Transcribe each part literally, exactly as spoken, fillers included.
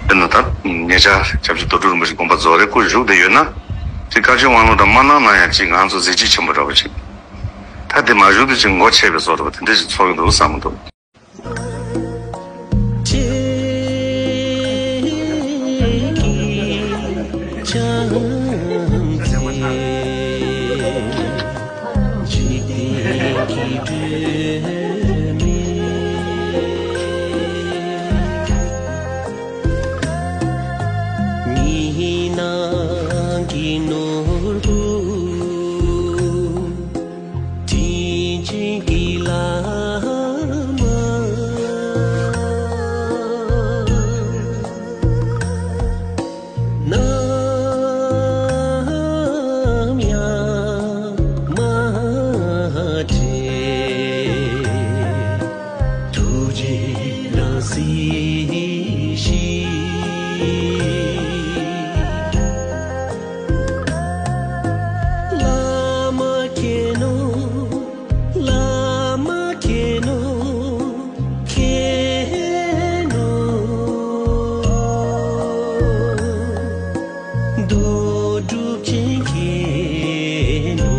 དེ་ན་ད་ཉེ་ཆར་སྐྱབས་རྗེ་རྡོ་གྲུབ་རིན་པོ་ཆེ་དགོངས་པ་རྫོགས་རེད། སྐུ་བཞུགས་བསྡད་ཡོད་ན། ཅིག་བཀའ་ཆོས་དབང་ལུང་དང་མ་གནང་ན་ཡང་ཅིག་ང་ཚོ་གཟི་བརྗིད་ཆེན་པོ་འདྲ་པོ་ཅིག་ད་དེ་མ་བཞུགས་དུས་ཅིག་མགོ་ཆད་པའི་བཟོ་འདྲ་པོ་དེ་འདྲ་ཞིག་ཚོར་གི་འདུག་བསམ་གི་འདུག་ཉི་ནང་གི་ནོར་བུ། དྲིན་ཅན་གྱི་བླ་མ། ནམ་ཡང་མ་བྲལ། ཐུགས་རྗེ་རང་གཟིགས་ཤིག་བླ་མ་མཁྱེན་ནོ། བླ་མ་མཁྱེན་ནོ། མཁྱེན་ནོ། རྡོ་གྲུབ་ཅན་མཁྱེན་ནོ།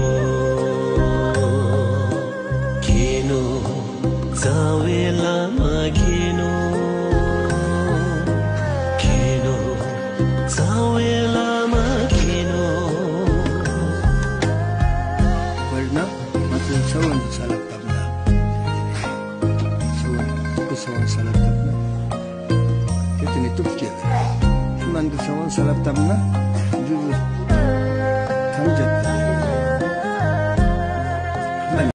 མཁྱེན་ནོ། རྩ་བའི་བླ་མ་མཁྱེན་ནོ། མཁྱེན་ནོ། རྩ་བའི་བླ་མ་མཁྱེན་ནོ། དཔེར་ན་ང་ཚོའི་ཚེ་དབང་གི་ས་ལ་བཏབ་ན། ཚེ་དབང་སྐུ་ཚེ་དབང་ས་ལ་བཏབ་ན། དེ་དེ་ནས་གཏུགས་སྐྱེ་བས། སྨན་གྱི་ཚེ་དབང་ས་ལ་བཏབ་ན། འདི་ཚོ་